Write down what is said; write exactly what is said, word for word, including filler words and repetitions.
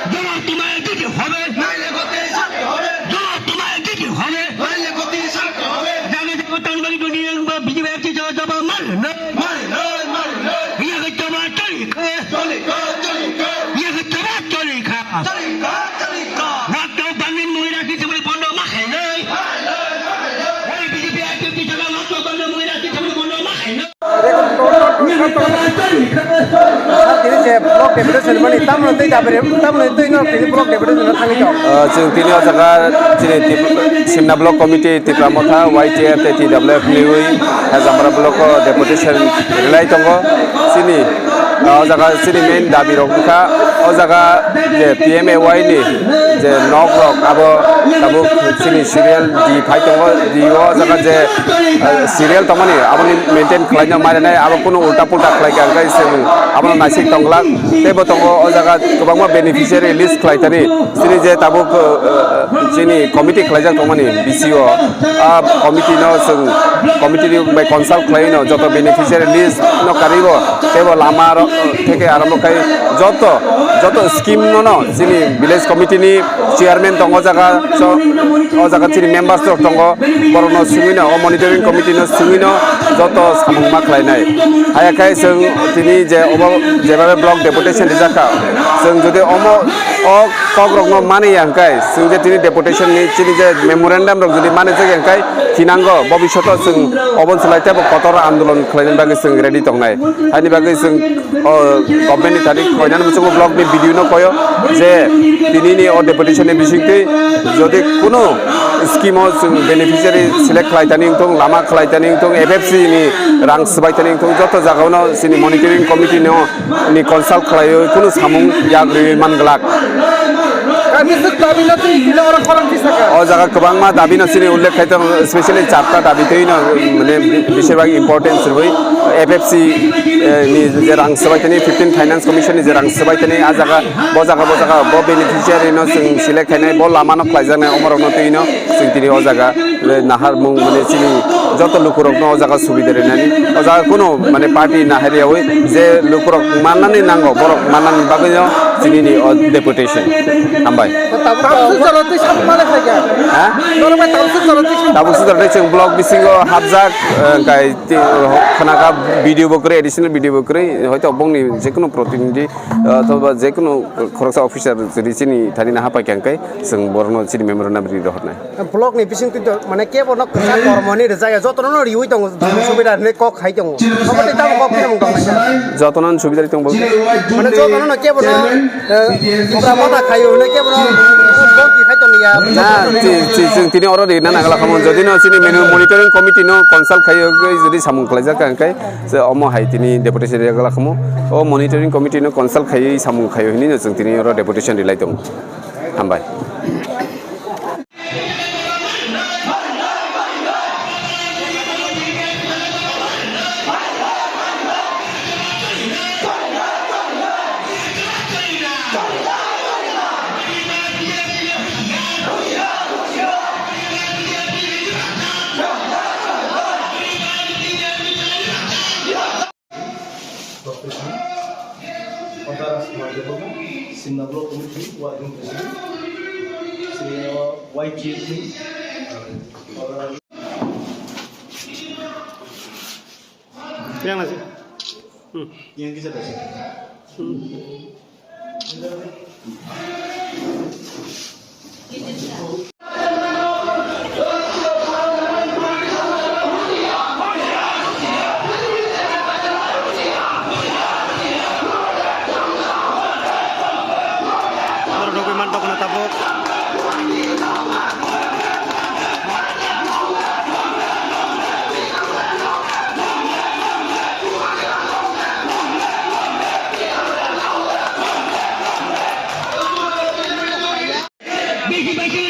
জবাব তোমায় দিতে হবে। নাইলে গতি সারতে হবে। জবাব তোমায় দিতে হবে। নাইলে গতি সারতে হবে। জাগে জাগে তানবালি দুনিয়া বা বিজেপি একটি জবাব জবাব মারলো না। মারলো, মারলো। ইয়ে কে জবাব চলি খা। চলি খা, চলি খা। ইয়ে কে জবাব চলি খা। চলি খা, চলি খা। রক্ত বাঙালি মহিলা কি তুমি বন্ধ মাখাই নাই? মারলো, মারলো। এই বিজেপি একটি জবাব রক্ত বাঙালি মহিলা কি তুমি বন্ধ মাখাই নাই? Tini je block deputation mani tamno tei dabere tamno tei no tini block deputation no thangwi tong. Ah, chwng tini o jaga chini Tip-, Simna Block Committee, Tipra Motha, Y T F tei T W F liwi Hajambara block o deputation rwlai tongo. Chini, ah, o jaga chini main dabi rok wngkha o jaga je P M A Y ni je nok rok abo tabuk chini serial di phai tongo, di o jaga je, eh, serial tongmani aboni maintain khlaino marinai, abo kunu ulta pulta khlai kha, hwnkhe chwng abono naisik tongglak. Tei bo tongo o jaga kwbangma beneficiary list khlai thani, chini je tabuk, eh, chini committee khlaijak tongmani B C O, a committee no chwng committee ni bai consult khlaino joto beneficiary list no karwi bo, tei bo lama rok theke arombo khai joto Joto scheme no no chini village committee ni chairman tongo, o jaga so, o jaga chini members rok tongo, borok no swngwi no, o monitoring committee no swngwi no joto samung ma khlainai. Haya khai chwng tini je obo jebabe block deputation rijak kha, chwng jodi omo o kok rok no mani ya hwnkhe chwng je tini deputation ni chini je memorandum rok jodi mani jak ya hwnkhe thinango bobishoto chwng obo swlai tebo kotor andolon khlaina bagwi chwng ready tongnai. Haini bagwi chwng o government ni thani koinani muchungo block ni B D O no koyo je tini ni o deputation ni bisingtwi jodi kuno scheme o chwng beneficiary select khlai tani wngthung, lama khlai tani wngthung, F F C ni rang swbai tani wngthung, joto jaga o no chini monitoring committee no ni consult khlaiwi kuno samung yak rwi man glak. Kaisa dabi no twi tini oro khorang tisa kha. O jaga kwbangma dabi no chini ullekh khai tongo, especially charta dabi twi no, mane, bishirbag importance rwi F F C, eh, ni je rang swbai tani, fifteen Finance Commission ni je rang swbai tani, a jaga, bo jaga, bo jaga, bo beneficiary no chwng select khainai, bo lama no khlaijaknai, omorok no twi no chwng tini o jaga, eh, naharmung, mane, chini joto lukurok no o jaga subida rinani, o jaga kuno, mane, party nahariyawi je lukurok mannani nango, borok mannani bagwi no chini ni o deputation. Hambai. Tabuk sujalo twi sap male khaikha. Ha? Norok bai tabuk sujalo twi sap. Tabuk sujalo twi chwng block bisingo hapjak, eh, kai ti, khwnakha B D O bo kwrwi, additional B D O bo kwrwi, hoito bongni jekunu protinidhi, eh, othoba jekunu khoroksa officer jodi chini thani naha paikha hwnkhe chwng borokno chini memorandum ri rohornai. Block ni bising twi to, mane, kebo no kwchak kormo ni rwjak ya, joto no riwi tongo, subida hinwi kok khai tongo. Obo tei tamo kok phirmung tong nai. Joto no subida ri tong bo. Mane, joto no kebo no, eh, Tipra motha khayo hinwi kebo no kok khai tong ya. Na, chi, chi, chwng tini oro ri na nagala khamung. Jodi no chini menu monitoring committee no consult khayo, jodi samung khlaijak kha hwnkhe, se omo hai tini deputation ri nagala khamung. O monitoring committee no consult khaiwi samung khayo hinwi no chwng tini oro deputation ri lai tongo. Hambai. Location, Koda Rajkumar Debbarma, Simna Block Committee, Working President, sini, uh, Y G P, uh, Yang nasi. Hmm. Yang kita dah. Hmm. Oro nugwi man tongkha tabuk. Bisi bai khe